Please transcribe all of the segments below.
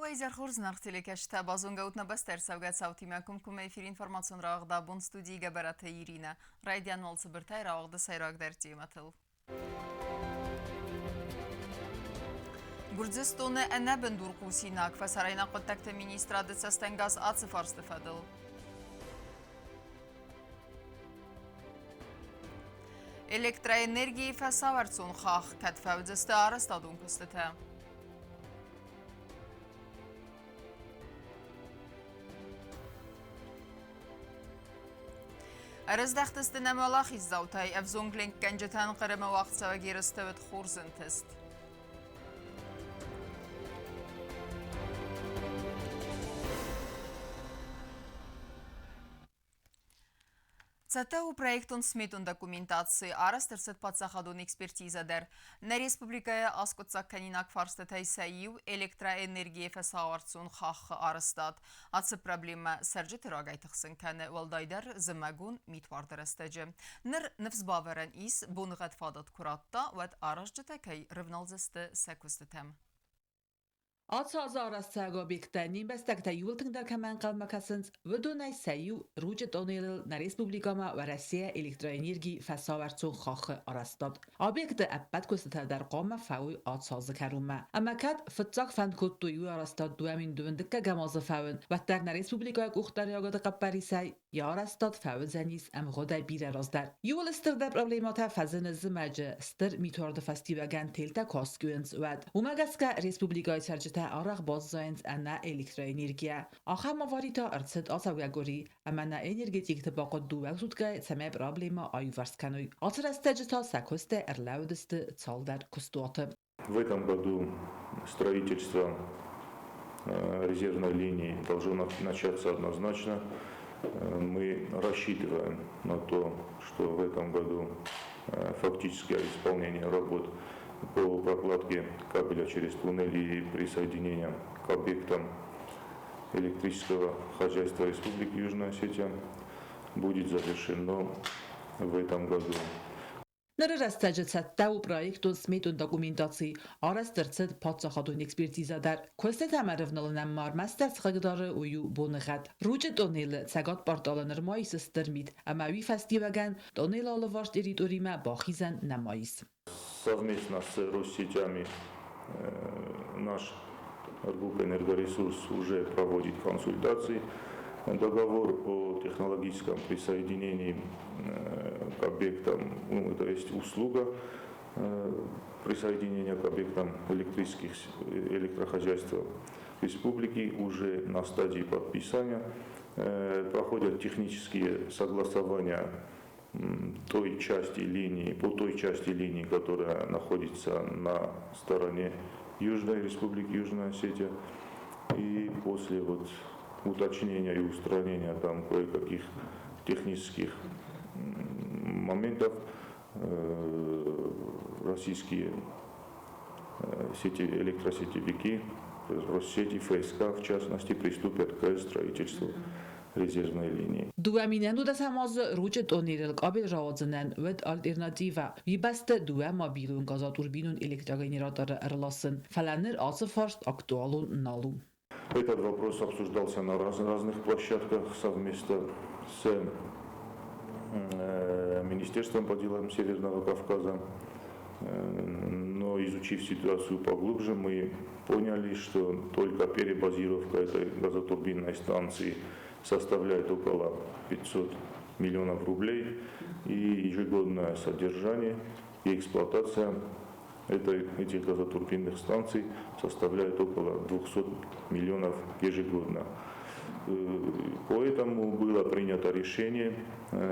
Уӕ изӕр хорз, зынаргъ телекӕсджытӕ! Базонгӕ ут нӕ бӕстӕ ӕрцӕугӕ цаутимӕ комкоммӕ эфиры информацион рауагъд абон студийы Гӕбӕраты Иринӕ. Райдиан уал цыбыртӕй рауагъды сӕйрагдӕр темӕтыл. Гуырдзыстоны ӕнӕбындур хъусинаг фӕсарӕйнаг хъуыддӕгты министрады цӕстӕнгас ацы фарсты фӕдыл. Электроэнергийы фӕсауӕрцон хахх кӕд фӕуыдзысты арӕзтадон куыстытӕ? Ӕрӕздӕхтысты нӕм уӕлахиздзаутӕй ӕвзонг ленкгӕнджытӕн Хъырымы уагъдцӕуӕг ерысты уыд хорз ӕнтыст. Цӕттӕ у проектон-сметон документаци, арӕзт ӕрцыд паддзахадон экспертизӕ дӕр. Нӕ республикӕйы аскъуыддзаг кӕнинаг фарстатӕй сӕ иу электроэнергийы фӕсауӕрцон хаххы арӕзтад. Ацы проблемӕ цӕрджыты рагӕй тыхсын кӕны, уӕлдайдӕр зымӕгон митуарды рӕстӕджы. Ныр ныфс бавӕрӕн ис, боныгъӕд фадат куы радта, уӕд аразджытӕ кӕй рывналдзысты сӕ куыстытӕм. Ацы азы арӕзтцӕуӕг объекттӕ не мбӕстӕгтӕ иууыл тынгдӕр кӕмӕ ӕнхъӕлмӕ кӕсынц, уыдонӕй сӕ иу Ручъы тъонелыл нӕ республикӕмӕ Уӕрӕсейӕ электроэнерги фӕсауӕрцон хаххы арӕзтад. Объекты ӕппӕт куыстытӕ дӕр хъуамӕ фӕуой ацы азы кӕронмӕ. Ӕмӕ кӕд фыццаг фӕнд кодтой уый арӕзтад 2022 азы фӕуын, уӕддӕр нӕ республикӕйы къухдариуӕгады хъӕппӕрисӕй Йӕ арӕзтад фӕуыдзӕнис ӕмгъуыдӕй бирӕ раздӕр. Иууыл стырдӕр проблемӕтӕ фӕзыны зымӕджы, стыр митуарды фӕстиуӕгӕн телтӕ куы аскъуыйынц, уӕд. Уымӕ гӕсгӕ республикӕйы цӕрджытӕ арӕх баззайынц ӕнӕ электроэнергийӕ. Ахӕм авари та ӕрцыд ацӕугӕ къуыри, ӕмӕ нӕ энергетикты бахъуыд дыууӕ суткӕйы, цӕмӕй проблемӕ аиуварс кӕной. Ацы рӕстӕджы та сӕ куыстӕй ӕрлӕууыдысты цалдӕр куыстуаты. В этом году строительство резервной линии должно начаться однозначно. Мы рассчитываем на то, что в этом году фактическое исполнение работ по прокладке кабеля через туннель и присоединение к объектам электрического хозяйства Республики Южная Осетия будет завершено в этом году. Ныры рӕстӕджы цӕттӕ у проектон-сметон документаци, арӕзт ӕрцыд паддзахадон экспертизӕ дӕр. Куыстытӕм ӕрӕвналынӕн ма ӕрмӕстдӕр цы хъыгдары, уый у боныгъӕд. Ручъы тъонелы цӕгат порталы нырма ис стыр мит, ӕмӕ уый фӕстиуӕгӕн тъонелы алыварс территоримӕ бахизӕн нӕма ис. Совместно с Россетями наш РГУК «Энергоресурс» уже проводит консультации. Договор о технологическом присоединении к объектам, ну, это есть услуга присоединения к объектам электрических, электрохозяйства республики уже на стадии подписания. Проходят технические согласования той части линии, по той части линии, которая находится на стороне Южной Республики Южная Осетия. И после вот уточнения и устранения там кое-каких технических моментов российские сети, электросетевики, Россети, ФСК в частности, приступят к строительству резервной линии. 2019 азы Ручъы тъонелыл къабел рауадзынӕн уыд альтернативӕ. Уый бӕсты дыууӕ мобилон газотурбинон электрогенераторы ӕрласын, фӕлӕ ныр ацы фарст актуалон нал у. Этот вопрос обсуждался на разных площадках совместно с Министерством по делам Северного Кавказа. Но изучив ситуацию поглубже, мы поняли, что только перебазировка этой газотурбинной станции составляет около 500 миллионов рублей, и ежегодное содержание и эксплуатация этих газотурбинных станций составляет около 200 миллионов ежегодно. Поэтому было принято решение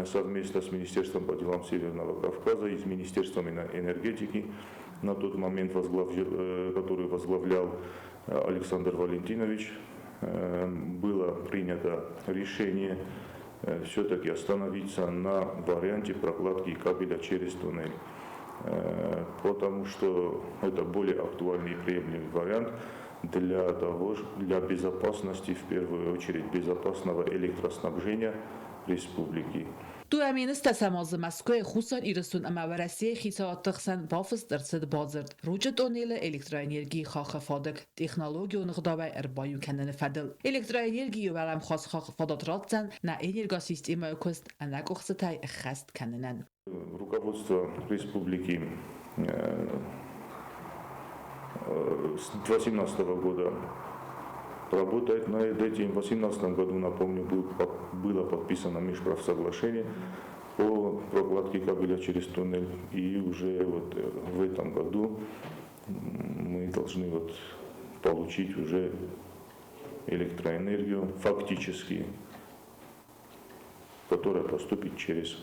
совместно с Министерством по делам Северного Кавказа и с Министерством энергетики, на тот момент который возглавлял Александр Валентинович, было принято решение все-таки остановиться на варианте прокладки кабеля через туннель, потому что это более актуальный и приемлемый вариант для безопасности, в первую очередь, безопасного электроснабжения республики. 2010 азы Мӕскуыйы Хуссар Ирыстон ӕмӕ Уӕрӕсейы хицауадты хсӕн бафыст ӕрцыд бадзырд Ручъы тъонелы электроэнергийы хаххы фадыг технологион ӕгъдауӕй ӕрбаиу кӕныны фӕдыл. Электроэнергийы уӕлӕмхас хахх фадат ратдзӕн нӕ энергосистемӕйы куыст ӕнӕкъуыхцытӕй ӕххӕст кӕнынӕн. Руководство республики с 2018 года работает над этим. В 2018 году, напомню, было подписано межправсоглашение по прокладке кабеля через туннель. И уже вот в этом году мы должны вот получить уже электроэнергию фактически, которая поступит через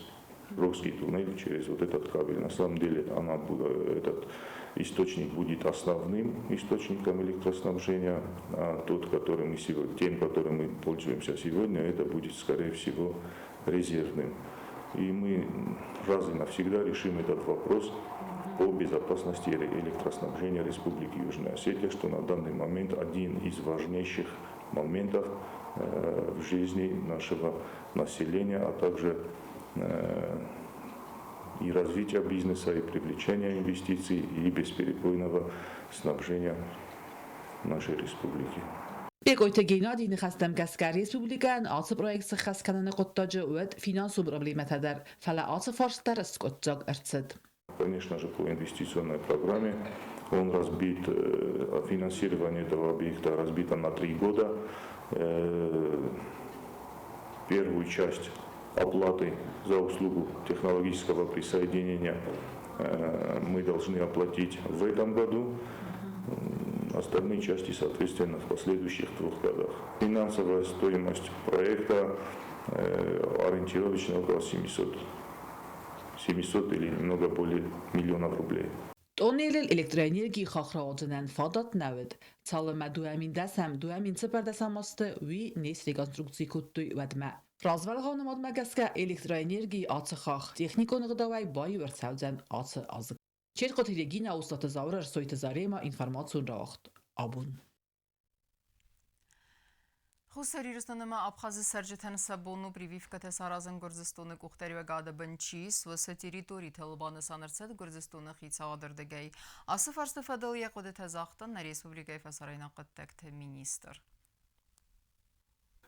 Рокский туннель, через вот этот кабель. На самом деле этот источник будет основным источником электроснабжения, а тот, который мы сегодня, тем, которым мы пользуемся сегодня, это будет, скорее всего, резервным. И мы раз и навсегда решим этот вопрос по безопасности электроснабжения Республики Южная Осетия, что на данный момент один из важнейших моментов в жизни нашего населения, а также и развития бизнеса, и привлечения инвестиций, и бесперебойного снабжения нашей республики. Бекъойты Геннадийы ныхӕстӕм гӕсгӕ республикӕйӕн ацы проект сыххӕст кӕныны хъуыддаджы уыд финансон проблемӕтӕ дӕр, фӕлӕ ацы фарст дӕр скъуыддзаг ӕрцыд. Конечно же, по инвестиционной программе он разбит, финансирование этого объекта разбито на 3 года. Первую часть оплаты за услугу технологического присоединения мы должны оплатить в этом году. Остальные части, соответственно, в последующих 2 годах. Финансовая стоимость проекта ориентировочно около 700 или немного более миллионов рублей. Тъонелыл электроэнергийы хахх рауадзынӕн фадат нӕ уыд, цалынмӕ 2010-ӕм, 2014 азты уый не среконструкци кодтой, уӕдмӕ. Развӕлгъау нымадмӕ гӕсгӕ электроэнергийы ацы хахх техникон ӕгъдауӕй баиу ӕрцӕудзӕн ацы азы. Четкъоты Регинӕ, Устаты Зауыр, Ӕрсойты Заремӕ, информацион рауагъд «Абон». Хуссар Ирыстон ӕмӕ Абхазы цӕрджытӕн сӕ бон у прививкӕтӕ саразын Гуырдзыстоны къухдариуӕгады бын чи ис, уыцы территоритыл, банысан ӕрцыд Гуырдзыстоны хицауады рдыгӕй. Ацы фарсты фӕдыл йӕ хъуыдытӕ загъта нӕ республикӕйы фӕсарӕйнаг хъуыддӕгты министр.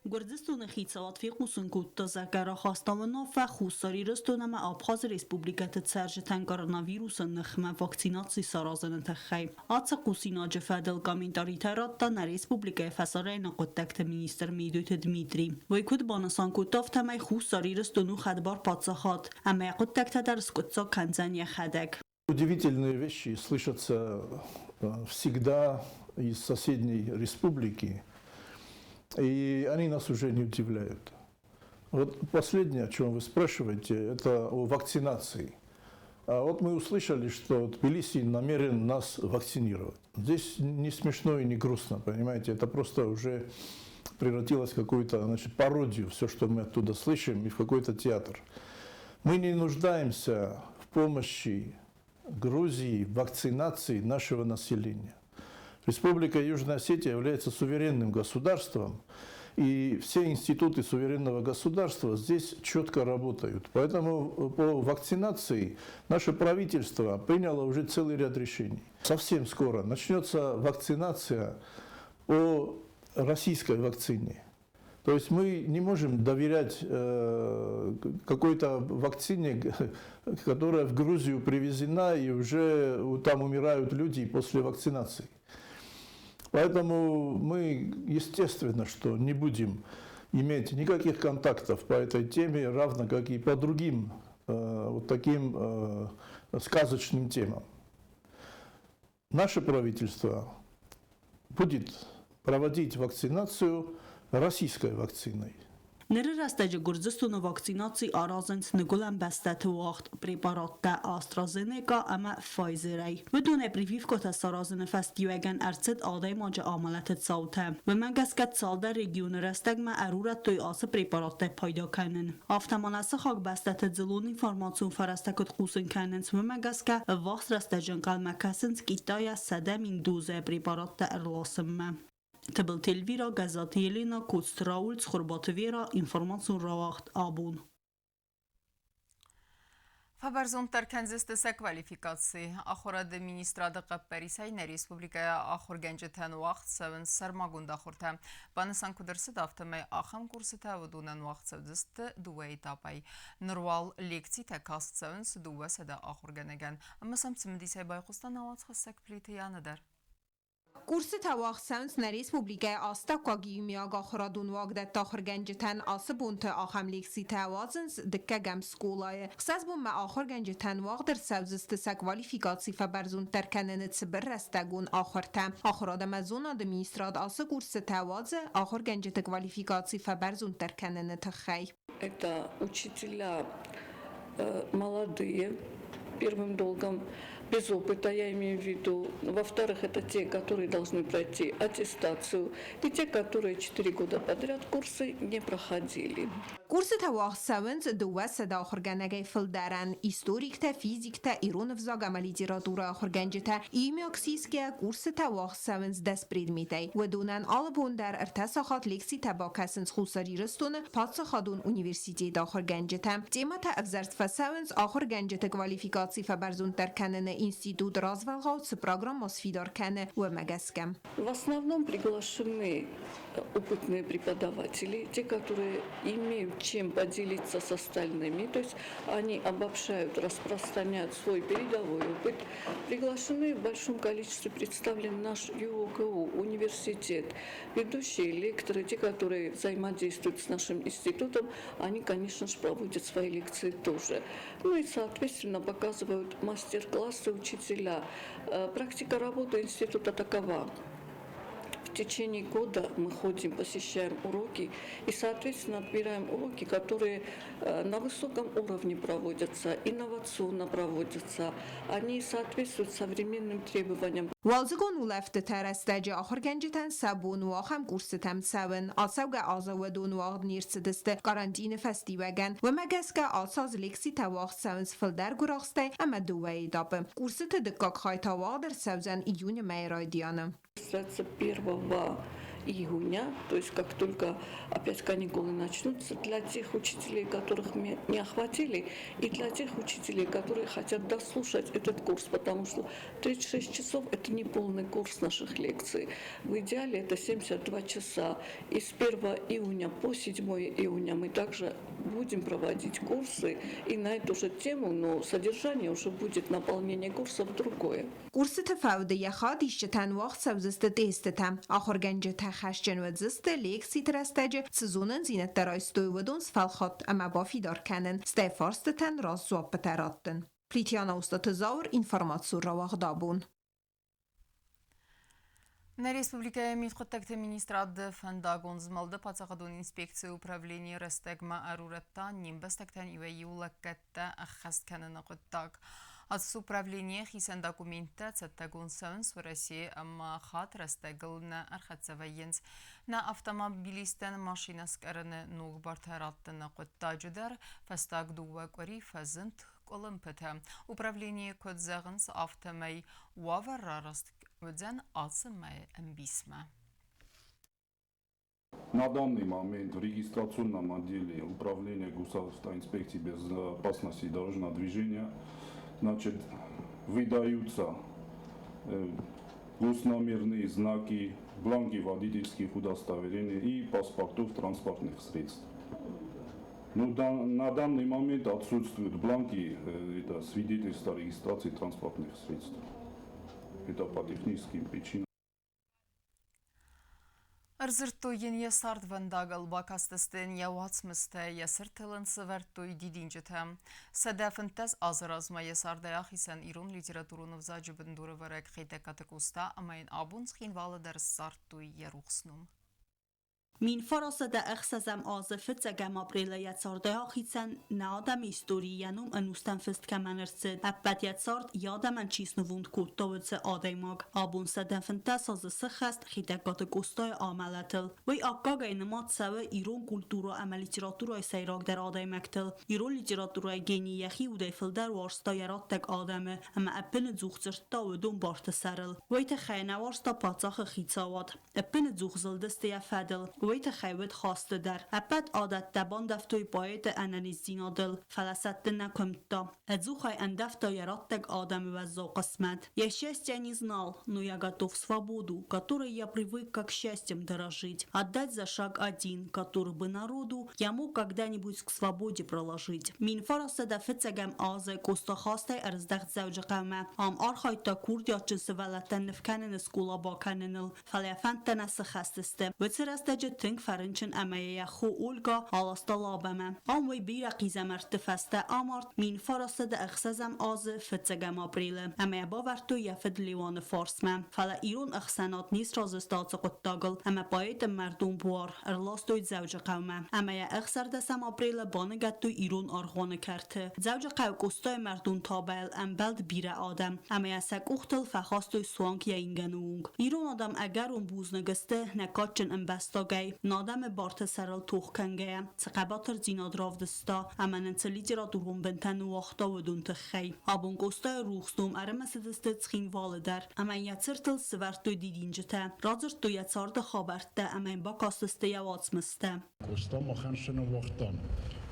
Гуырдзыстоны хицауад фехъусын кодта, зӕгъгӕ, рахаста уынаффӕ Хуссар Ирыстон ӕмӕ Абхазы республикӕты цӕрджытӕн коронавирусы ныхмӕ вакцинаци саразыны тыххӕй. Ацы хъусинаджы фӕдыл комментаритӕ радта нӕ республикӕйы фӕсарӕйнаг хъуыддӕгты министр Медойты Дмитрий. Уый куыд банысан кодта, афтӕмӕй Хуссар Ирыстон у хӕдбар паддзахад, ӕмӕ йӕ хъуыддӕгтӕ дӕр скъуыддзаг кӕндзӕн йӕхӕдӕг. Удивительные вещи слышатся всегда из соседней республики, и они нас уже не удивляют. Вот последнее, о чем вы спрашиваете, это о вакцинации. А вот мы услышали, что Тбилиси намерен нас вакцинировать. Здесь не смешно и не грустно, понимаете, это просто уже превратилось в какую-то, значит, пародию, все, что мы оттуда слышим, и в какой-то театр. Мы не нуждаемся в помощи Грузии в вакцинации нашего населения. Республика Южная Осетия является суверенным государством, и все институты суверенного государства здесь четко работают. Поэтому по вакцинации наше правительство приняло уже целый ряд решений. Совсем скоро начнется вакцинация по российской вакцине. То есть мы не можем доверять какой-то вакцине, которая в Грузию привезена и уже там умирают люди после вакцинации. Поэтому мы, естественно, что не будем иметь никаких контактов по этой теме, равно как и по другим вот таким сказочным темам. Наше правительство будет проводить вакцинацию российской вакциной. Ныры рӕстӕджы Гуырдзыстоны вакцинаци аразынц ныгуылӕн бӕстӕты уагъд препараттӕ AstraZeneca ӕмӕ Pfizer-ӕй. Уыдонӕй прививкӕтӕ саразыны фӕстиуӕгӕн ӕрцыд адӕймаджы амӕлӕты цаутӕ. Уымӕ гӕсгӕ цалдӕр регионы рӕстӕгмӕ ӕрурӕдтой ацы препараттӕй пайда кӕнын. Афтӕ ма нӕ сыхаг бӕстӕты дзыллон информацион фӕрӕзтӕ куыд хъусын кӕнынц, уымӕ гӕсгӕ ӕввахс рӕстӕджы ӕнхъӕлмӕ кӕсынц Китайӕ 100 000 дозӕ препараттӕ ӕрласынмӕ. Тыбылты Эльвира, Гӕззаты Елена, Коцты Рауль, Цхуырбаты Вера, информацион рауагъд «Абон». Фӕбӕрзонддӕр кӕндзысты сӕ квалификаци. Ахуырады министрады хъӕппӕрисӕй нӕ республикӕйы ахуыргӕнджытӕн уагъд цӕуынц сӕрмагонд ахуыртӕ. Банысан куыд ӕрцыд, афтӕмӕй ахӕм курсытӕ уыдонӕн уагъд цӕудзысты дыууӕ этапӕй. Ныр уал лекцитӕ каст цӕуынц 200 ахуыргӕнӕгӕн ӕмӕ сӕм цымыдисӕй байхъуыста нӕ уацхӕссӕг Плиты Яна дӕр. Курсытӕ уагъд цӕуынц нӕ республикӕйы астӕуккаг иумиаг ахуырадон уагдӕтты ахуыргӕнджытӕн. Ацы бонты ахӕм лекцитӕ уадзынц дыккӕгӕм скъолайы. Хсӕз бонмӕ ахуыргӕнджытӕн уагъд ӕрцӕудзысты сӕ квалификаци фӕбӕрзонддӕр кӕныны цыбыр рӕстӕгон ахуыртӕ. Ахуырад ӕмӕ зонады министрад ацы курсытӕ уадзы ахуыргӕнджыты квалификаци фӕбӕрзонддӕр кӕныны тыххӕй. Это учителя молодые, первым долгом без опыта, я имею в виду. Во-вторых, это те, которые должны пройти аттестацию, и те, которые 4 года подряд курсы не проходили. Курсытӕ уагъд цӕуынц 200 ахуыргӕнӕгӕй фылдӕрӕн: историктӕ, физиктӕ, ирон ӕвзаг ӕмӕ литературӕйы ахуыргӕнджытӕ. Иумиаг сисгӕ курсытӕ уагъд цӕуынц 10 предметӕй. Уыдонӕн алы бон дӕр 3 сахат лекцитӕ бакӕсынц Хуссар Ирыстоны паддзахадон университеты ахуыргӕнджытӕ. Темӕтӕ ӕвзӕрст фӕцӕуынц ахуыргӕнджыты квалификаци фӕбӕрзонддӕр кӕныны институт развӕлгъау цы программӕ сфидар кӕны, уымӕ гӕсгӕ. В основном приглашены опытные преподаватели, те, которые имеют чем поделиться с остальными, то есть они обобщают, распространяют свой передовой опыт. Приглашены в большом количестве, представлен наш ЮОКУ, университет, ведущие лекторы, те, которые взаимодействуют с нашим институтом, они, конечно же, проводят свои лекции тоже. Ну и, соответственно, показывают мастер-классы учителя. Практика работы института такова. В течение года мы ходим, посещаем уроки и, соответственно, отбираем уроки, которые на высоком уровне проводятся, инновационно проводятся. Они соответствуют современным требованиям. Уалдзыгон улӕфтыты рӕстӕджы ахуыргӕнджытӕн сӕ бон у ахӕм курсытӕм цӕуын. Ацӕугӕ азы уыдон уагъд не рцыдысты карантины фӕстиуӕгӕн. Уымӕ гӕсгӕ ацы аз лекцитӕ уагъд цӕуынц фылдӕр гуырахстӕй ӕмӕ дыууӕ этапы. Курсыты дыккаг хай та уагъд ӕрцӕудзӕн июны мӕйы райдианы. С 1 июня, то есть как только опять каникулы начнутся, для тех учителей, которых мы не охватили, и для тех учителей, которые хотят дослушать этот курс, потому что 36 часов – это не полный курс наших лекций. В идеале это 72 часа. И с 1 июня по 7 июня мы также будем проводить курсы и на эту же тему, но содержание уже будет, наполнение курсов другое. Курсыты фӕуды йӕ хайадисджытӕн уагъд цӕудзысты тестытӕ. Ахуыргӕнджытӕ хӕсджын уыдзысты лекциты рӕстӕджы цы зонындзинӕдтӕ райстой, уыдон сфӕлхатт ӕмӕ бафидар кӕнын, стӕй фарстытӕн раст дзуаппытӕ раттын. Плиты Яна, Устаты Зауыр, информацион рауагъд «Абон». Нӕ республикӕйы мидхъуыддӕгты министрады фӕндагон змӕлды паддзахадон инспекцийы управленийы рӕстӕгмӕ ӕрурӕдта не мбӕстӕгтӕн иуӕй-иу лӕггӕдтӕ ӕххӕст кӕныны хъуыддаг. Ацы управленийы хицӕн документтӕ цӕттӕгонд цӕуынц Уӕрӕсейы ӕмӕ хатт рӕстӕгыл нӕ ӕрхӕццӕ вӕййынц. Нӕ автомобилисттӕн машинӕ скъӕрыны ног бартӕ раттыны хъуыддаджы дӕр фӕстаг дыууӕ къуыри фӕзынд къуылымпытӕ. Управленийы куыд зӕгъынц, афтӕмӕй уавӕр рараст уыдзӕн ацы мӕйы ӕмбисмӕ. На данный момент в регистрационном отделе Управления госавтоинспекции безопасности дорожного движения, значит, выдаются госномерные знаки, бланки водительских удостоверений и паспортов транспортных средств. Ну, да, на данный момент отсутствуют бланки, это свидетельства о регистрации транспортных средств. Это по техническим причинам. Ӕрдзырдтой йын йӕ цардвӕндагыл, бакастысты йын йӕ уацмыстӕ, йӕ цыртыл ын сӕвӕрдтой дидинджытӕ. 115 азы размӕ йӕ цардӕй ахицӕн ирон литературон ӕвзаджы бындурӕвӕрӕг Хетӕгкаты Къоста ӕмӕ йын абон Цхинвалы дӕр ссардтой йӕ рухс ном. 1906 азы фыццӕгӕм апрелы йӕ цардӕй ахицӕн, нӕ адӕмы историйы йӕ ном ӕнустӕм фыст кӕмӕн ӕрцыд, ӕппӕт йӕ цард йӕ адӕмӕн чи снывонд кодта, уыцы адӕймаг. Абон 115 азы сыххӕст Хетӕгкаты Къостайы амӕлӕтыл. Уый аккагӕй нымад цӕуы ирон культурӕ ӕмӕ литературӕйы сӕйрагдӕр адӕймӕгтыл. Ирон литературӕйы гений йӕхи удӕй фылдӕр уарзта йӕ раттӕг адӕмы ӕмӕ ӕппынӕдзух дзырдта уыдон барты сӕрыл. Уый тыххӕй нӕ уарзта паддзахы хицауад. Ӕппынӕдзух зылдысты йӕ фӕдыл. Уый тыххӕй уыд хӕсты дӕр. Ӕппӕт адӕттӕ бандӕвтой поэты ӕнӕниздзинадыл, фӕлӕ сӕттын нӕ куымдта. Ӕдзухӕй ӕндӕвта йӕ раттӕг адӕмы уӕззау хъысмӕт. Я счастья не знал, но я готов свободу, которой я привык как счастьем дорожить, отдать за шаг один, который бы народу я мог когда-нибудь к свободе проложить. 1900 фыццӕгӕм азы Къоста хастӕй ӕрыздӕхт Дзӕуджыхъӕумӕ. Ам архайдта курдиатджын сывӕллӕттӕн ныв кӕныны скъола бакӕныныл, фӕлӕ фӕндтӕ нӕ сыххӕст сты. Уыцы рӕстӕджы тынг фӕрынчын ӕмӕ йӕ хо Ольга аласта Лабӕмӕ. Ам уый бирӕ хъизӕмӕртты фӕстӕ амард 1906 азы фыццӕгӕм апрелы ӕмӕ йӕ бавӕрдтой йӕ фыд Леуаны фарсмӕ. Фӕлӕ ирон ӕхсӕнад не сразы сты ацы хъуыддагыл ӕмӕ поэты мӕрдон буар ӕрластой Дзӕуджыхъӕумӕ ӕмӕ йӕ 16 апрелы баныгӕдтой ирон аргъуаны кӕрты. Дзӕуджыхъӕуы Къостайы мӕрдон табӕйыл ӕмбӕлд бирӕ адӕм ӕмӕ йӕ сӕ къухтыл фӕхастой суанг йӕ ингӕны онг. Ирон адӕм ӕгӕрон бузныг сты нӕ кадджын ӕмбӕстагӕй, нӕ адӕмы барты сӕрыл тох кӕнгӕйӕ, цы хъӕбатырдзинад равдыста ӕмӕ нын цы литературон бынтӕ ныууагъта, уыдон тыххӕй. Абон Къостайы рухс ном ӕрымысыдысты Цхинвалы дӕр ӕмӕ йӕ цыртыл сывӕрдтой дидинджытӕ, радзырдтой йӕ царды хабӕрттӕ ӕмӕ йын бакастысты йӕ уацмыстӕ. Къоста махӕн цы ныууагъта,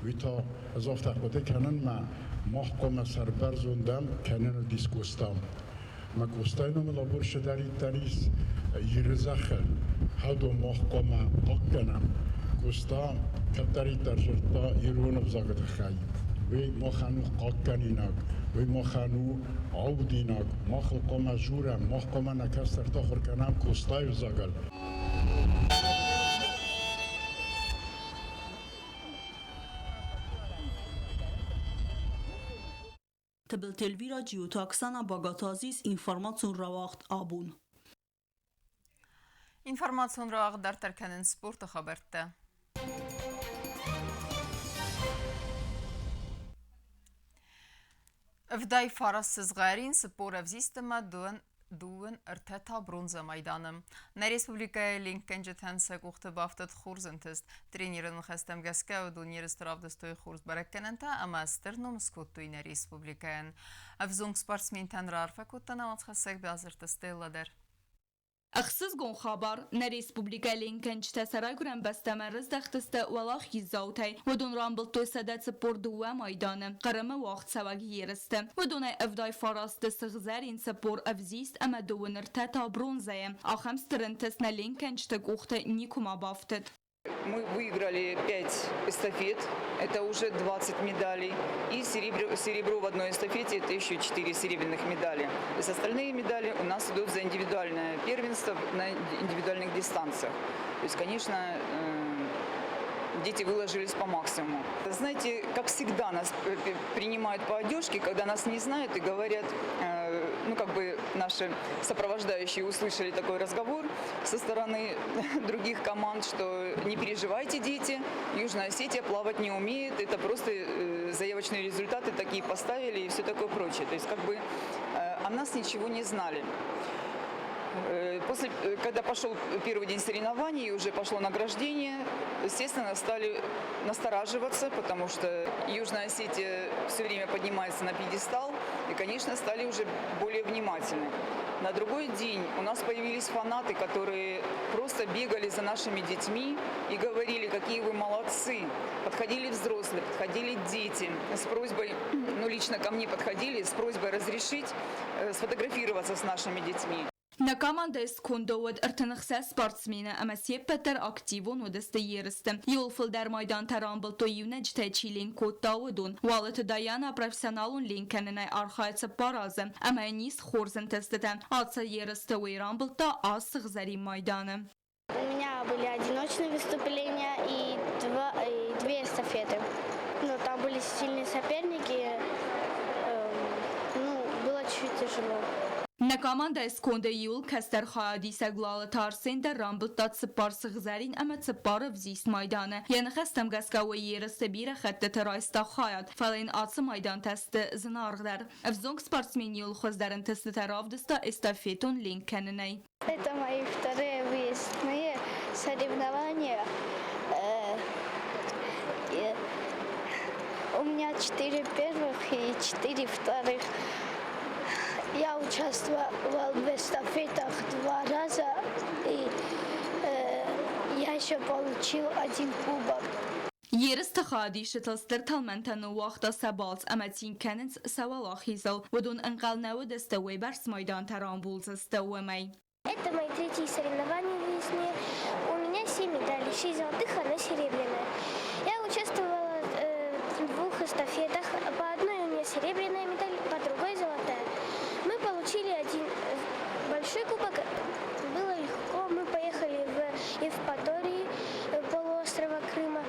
уый та ӕз афтӕ хъуыды кӕнын, мӕ мах хъуамӕ сӕрбӕрзондӕн кӕнын уыдис Къоста. Мӕ Къостайы номыл абон цыдӕриддӕр ис Иры зӕххыл, уыдон мах хъуамӕ хъахъхъӕнӕм. Къоста кӕддӕриддӕр дзырдта ирон ӕвзагы тыххӕй. Уый махӕн у хъахъхъӕнинаг, уый махӕн у аудинаг. Мах ыл хъуамӕ дзурӕм, мах хъуамӕ нӕ кӕстӕрты ахуыр кӕнӕм Къостайы ӕвзагыл. Тыбылты Эльвира, Джиоты Оксана, Багаты Азиз, информацион рауагъд абон. Информацион рауагъд дарддӕр кӕнынц спорты хабӕрттӕ. 79 сызгъӕрин, 40 ӕвзист ӕмӕ дыууын ӕртӕ та бронзӕ майданы. Нӕ республикӕйы ленкгӕнджытӕн сӕ къухты бафтыд хорз ӕнтыст. Тренеры ныхӕстӕм гӕсгӕ уыдон ерысты равдыстой хорз бӕрӕггӕнӕнтӕ ӕмӕ стыр ном скодтой нӕ республикӕйӕн. Ӕвзонг спортсментӕн раарфӕ кодта нӕ уацхӕссӕг Биазырты Стелла дӕр. Ӕхсызгон хабар, нӕ республикӕйы ленкгӕнджытӕ сӕ райгуырӕн бӕстӕмӕ рыздӕхтысты уӕлахиздзаутӕй. Уыдон рамбылдтой 142 майданы Хъырымы уагъдцӕуӕг ерысты. Уыдонӕй 79-ы сыгъзӕрин, 40 ӕвзист ӕмӕ 23 та бронзӕйы. Ахӕм стыр ӕнтыст нӕ ленкгӕнджыты къухты никуыма бафтыд. Мы выиграли 5 эстафет, это уже 20 медалей. И серебро, серебро в одной эстафете, это еще 4 серебряных медали. То есть остальные медали у нас идут за индивидуальное первенство на индивидуальных дистанциях. То есть, конечно, дети выложились по максимуму. Знаете, как всегда нас принимают по одежке, когда нас не знают и говорят, ну как бы наши сопровождающие услышали такой разговор со стороны других команд, что не переживайте, дети, Южная Осетия плавать не умеет, это просто заявочные результаты такие поставили и все такое прочее. То есть как бы о нас ничего не знали. После, когда пошел первый день соревнований и уже пошло награждение, естественно, стали настораживаться, потому что Южная Осетия все время поднимается на пьедестал, и, конечно, стали уже более внимательны. На другой день у нас появились фанаты, которые просто бегали за нашими детьми и говорили, какие вы молодцы. Подходили взрослые, подходили дети с просьбой, ну лично ко мне подходили с просьбой разрешить сфотографироваться с нашими детьми. Нӕ командӕйы сконды уыд 36 спортсмены ӕмӕ се ппӕт дӕр активон уыдысты ерысты. Иууыл фылдӕр майдантӕ рамбылдтой иунӕджытӕй чи ленк кодта, уыдон. Уалыты Даяна профессионалон ленк кӕнынӕй архайы цыппар азы ӕмӕ йын ис хорз ӕнтыстытӕ. Ацы ерысты уый рамбылдта аст сыгъзӕрин майданы. У меня были одиночные выступления и, два, и две эстафеты. Но там были сильные соперники, ну, было чуть-чуть тяжело. Нӕ командӕйы сконды иууыл кӕстӕр хайадисӕг Лалыты Арсен дӕр рамбылдта цыппар сыгъзӕрин ӕмӕ цыппар ӕвзист майданы. Йӕ ныхӕстӕм гӕсгӕ уый ерысты бирӕ хӕттыты райста хайад, фӕлӕ йын ацы майдантӕ сты зынаргъдӕр. Ӕвзонг спортсмен иууыл хуыздӕр ӕнтыстытӕ равдыста эстафетон ленк кӕнынӕй. Это мои вторые выездные соревнования. У меня четыре первых и четыре вторых. Я участвовал в эстафетах два раза, и я Еще получил один кубок. Ерысты хайадисджытыл стыр тӕлмӕнтӕ ныууагъта сӕ балц ӕмӕ цин кӕнынц сӕ уӕлахизыл. Уыдон ӕнхъӕл нӕ уыдысты, уыйбӕрц майдантӕ рамбулдзысты, уымӕй. Это мои третьи соревнования в жизни. У меня семь медалей, шесть золотых, одна серебряная. Я участвовала в двух эстафетах. По одной у меня серебряная медаль, по другой золотая. Мы получили один большой кубок. Было легко. Мы поехали в Евпатории, полуострова Крыма.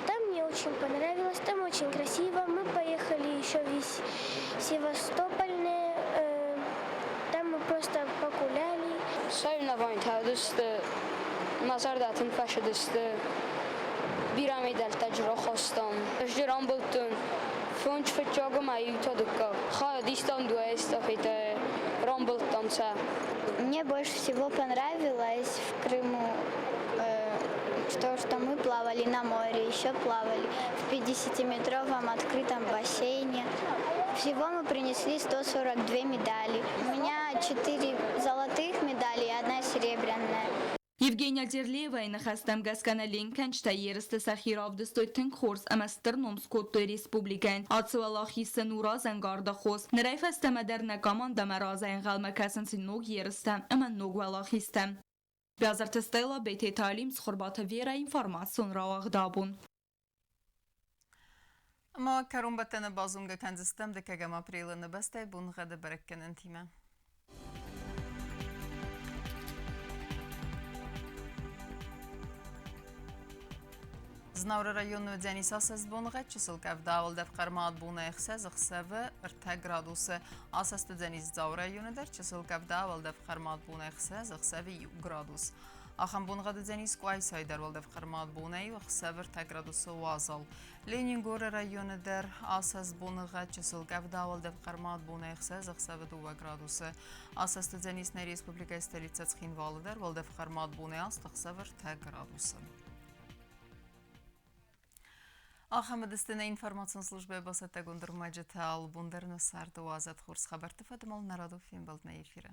Там мне очень понравилось, там очень красиво. Мы поехали еще в Севастополь. Там мы просто погуляли. Соревнованиятӕ уыдысты, мӕ зӕрдӕ тынг фӕцыдысты. Бирӕ медӕлттӕ рахастам. Ӕз дӕр амбылдтон фондз фыццаг ӕмӕ иу та дыккаг. Хайад истам дыууӕ эстафетӕйы, рамбылдтам сӕ. Мне больше всего понравилось в Крыму то, что мы плавали на море, еще плавали в 50-метровом открытом бассейне. Всего мы принесли 142 медали. У меня 4 золотых медали и одна серебряная. Евгения Дерлеевайы ныхӕстӕм гӕсгӕ нӕ ленкгӕнджытӕ ерысты сӕхи равдыстой тынг хорз ӕмӕ стыр ном скодтой республикӕйӕн. Ацы уӕлахиз сын у разӕнгарды хос. Нырӕй фӕстӕмӕ дӕр нӕ командӕмӕ разӕй ӕнхъӕлмӕ кӕсынц ног ерыстӕ ӕмӕ ног уӕлахизтӕ. Бязырты Стелла, Бететы Алим, Цхуырбаты Вера, информацион рауагъд абон. Ӕмӕ кӕронбӕттӕны базонгӕ кӕндзыстӕм дыккӕгӕм апрелы нӕ бӕстӕйы боныгъӕды бӕрӕггӕнӕнтимӕ. Знауыры районы уыдзӕнис асӕст боныгъӕд, чысыл къӕвда, уӕлдӕф хъӕрмад бонӕй ӕхсӕз, ӕхсӕвы ӕртӕ градусы. Асӕст уыдзӕнис Дзауы районы дӕр, чысыл къӕвда, уӕлдӕф хъӕрмад бонӕй ӕхсӕз, ӕхсӕвы иу градус. Ахӕм боныгъӕд уыдзӕнис Къуайсайы дӕр уӕлдӕф хъӕрмад бонӕй ӕхсӕвы ӕртӕ градусы уазал. Ленингоры районы дӕр асӕст боныгъӕд чысыл къӕвда, уӕлдӕф хъӕрмад бонӕй ӕхсӕз, ӕхсӕвы дыууӕ градусы. Асӕст уыдзӕнис нӕ республикӕйы столицӕ Цхинвалы дӕр уӕлдӕф хъӕрмад бонӕй аст, ӕхсӕвы ӕртӕ градусы. Ахӕм уыдысты нӕ информацион службӕйы бацӕттӕгонд ӕрмӕджытӕ. Алыбон дӕр нӕ царды уадзӕд хорз хабӕртты фӕдыл нӕ радон фембӕлд нӕ эфиры.